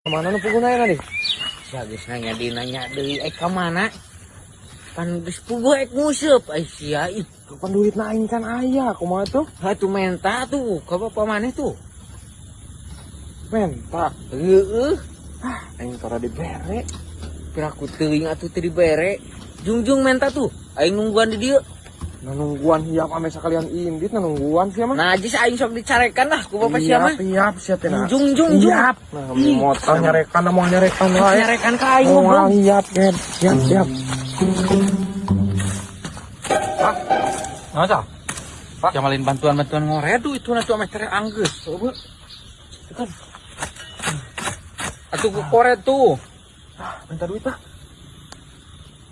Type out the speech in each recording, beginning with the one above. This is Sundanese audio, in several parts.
Mana nu puguh aya nih? Sia geus nanya deui, nanya deui ka mana? Pan geus puguh ek nguseup ai sia ih. Kapan duitna aing can aya, kumaha tuh? Atuh menta tuh ka bapak maneh tuh. Menta. Heeh. Ah, aing tara dibere. Piraku teuing atuh teu dibere. Jungjung menta tuh. Aing nungguan di dieu. Nah, nungguan hiap ame sakalian indit, nah nungguan sia mah. Nah, jis aing sok dicarekan lah ku bapak sia mah. Siap, siap, siap. Jung jung jung. Siap. Nah, motor nyarekan, mau nyarekan wae. Nyarekan ka aing Moal goblok. hiap, Ken. Siap, siap. Masa? Pak, jamalin bantuan-bantuan ngoredu itu na tuh ame tere anggeus. Coba. Kan Atuh ku kored tuh. Ah, minta duit ah.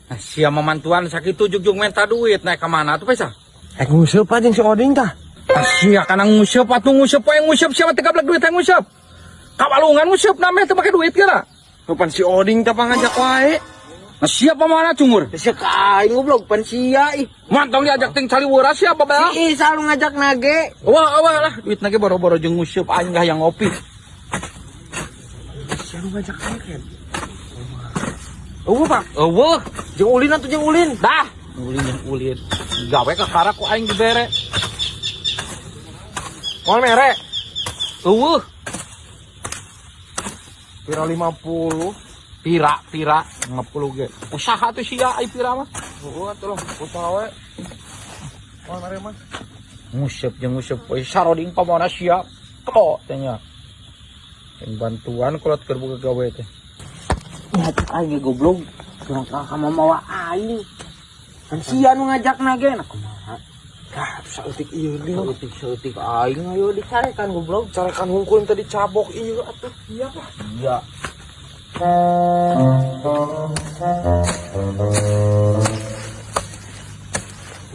Nah, sia mamantuan sakitu jugjug minta duit naik ke mana tuh pesa? Ek nguseup aja si Oding tah. Ah, sia kana nguseup atuh nguseup wae nguseup sia mah teu gablek duit teh nguseup. Kawalungan nguseup namanya teu make duit geura. Kapan si Oding tah pangajak wae. Nah, siapa mana cungur? Sia ka aing goblok pan sia ih. Mantong diajak ting caliweuras siapa bela? Si selalu ngajak nage. Wah, wah lah, duit nage boro-boro jeung nguseup aing gah yang ngopi. Sia nu ngajak aing Ken. Eueuh, Pak. Eueuh, Jeung ulin atuh jeung ulin. Dah, ulin jeung ulin. Gawe ka karak ku aing dibere. Moal mere. Eueuh, Pira 50. Pira pira 50 ge. Usaha tuh sia ai pira mah. Heeh atuh lah, usaha we. Moal mere mah. Nguseup jeung nguseup we saroding pamona sia. Kok teh nya. Yang bantuan kolot keur boga gawe teh. Ya cek aing ge goblok. Kurang ka mawa aing. Kan sia nu ngajak nage nah kumaha. Ah, atuh saeutik ieu deui. Saeutik saeutik aing ayo dicarekan goblok. Carekan hungkul tadi cabok ieu atuh. Iya, Pak. Iya.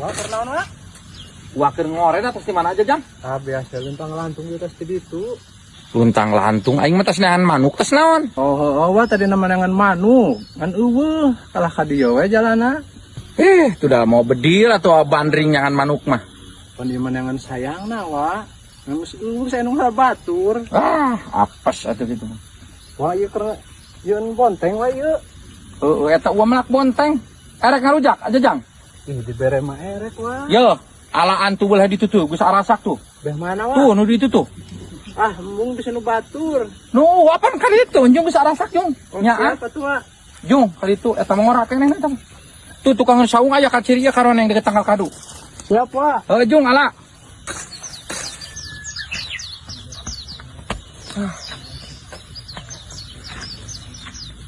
Wah, keur naon, Wak? Wah, keur ngoren atas di mana aja, Jang? Ah, biasa luntang lantung di atas di ditu. Luntang lantung aing mah tas neangan manuk tas naon? Oh, oh, oh, tadi nama dengan manuk, kan eueuh, kalah ka dieu we jalana. Eh, tuh dah mau bedil atau bandring nyangan manuk mah. Pan ieu mah neangan sayangna wa. Ngan geus eueuh saya nu batur. Ah, apes atuh gitu. Wah, ieu keur yeun bonteng wa ieu. Heeh, eta uang melak bonteng. Erek ngarujak aja, Jang. Ih, dibere mah erek wa. Yo, alaan tuh belah ditu tuh, geus arasak tuh. Beh mana wa? Tuh, nu ditu tuh. Ah, embung bisa nu batur. Nu, apaan kali itu? Jung geus arasak, Jung. Oh, Nya, ah. siapa tuh wa? Jung, kali itu eta mah ngorak keneh eta. Tuh tukang saung aya ka ciri karon yang deket tangkal kadu. Siapa? Wa? Heuh, Jung, ala.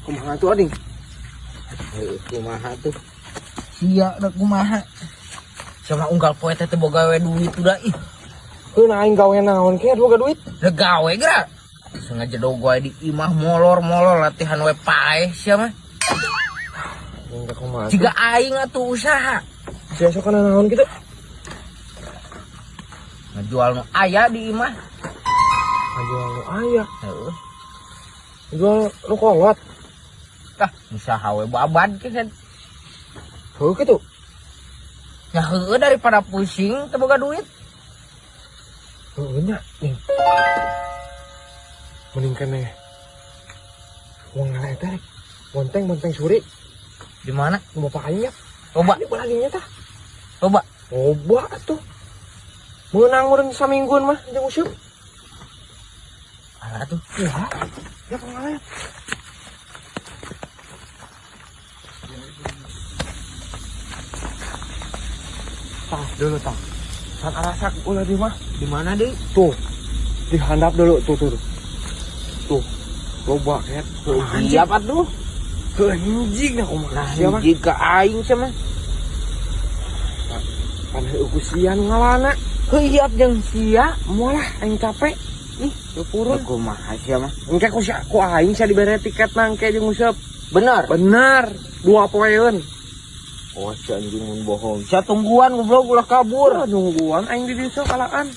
Kumaha tuh, Oding? Heuh, kumaha tuh. Sia da kumaha. Sama unggal poe teh teu boga we duit udah ih. Heuh, nah aing gawe naon ke boga duit? Da gawe geura. Sengaja dogo we di imah molor-molor latihan we paeh sia mah. Aing teh kumaha? Jiga aing atuh usaha. Sia sok kana naon kitu? Ngajual nu aya di imah. Ngajual nu aya. Heeh. Ngajual nu kolot. Tah, usaha we babad ke kan. Heuh kitu. Ya heueuh daripada pusing teu boga duit. Heuh nya, nih. Mending keneh. Uang ngala eta rek. Bonteng bonteng suri. Di mana? Nu bapak aing nya. Coba, Ini bola dinya tah. coba. Loba atuh. Meunang meureun samingguan mah jeung useup. Alah tuh. Ya. Ya pengalaman. Tah dulu tah. San arasak ulah di mah. Di mana deui? Tuh. Dihandap dulu tuh tuh. Tuh. Tuh. Loba ket. Siap atuh. Anjing nah kumaha Nah, sia mah. jika aing sia mah. Pan heueuh ku sia nu ngalana. Heuh jeung sia. Moal lah aing capek. Ih, teu purun. Kumaha sia mah? Engke ku sia ku aing sia dibere tiket nangke jeung useup. Bener. Bener, 2 poeun. Oh, si anjing mun bohong. Sia tungguan goblok ulah kabur. Nungguan aing di dieu kalaan.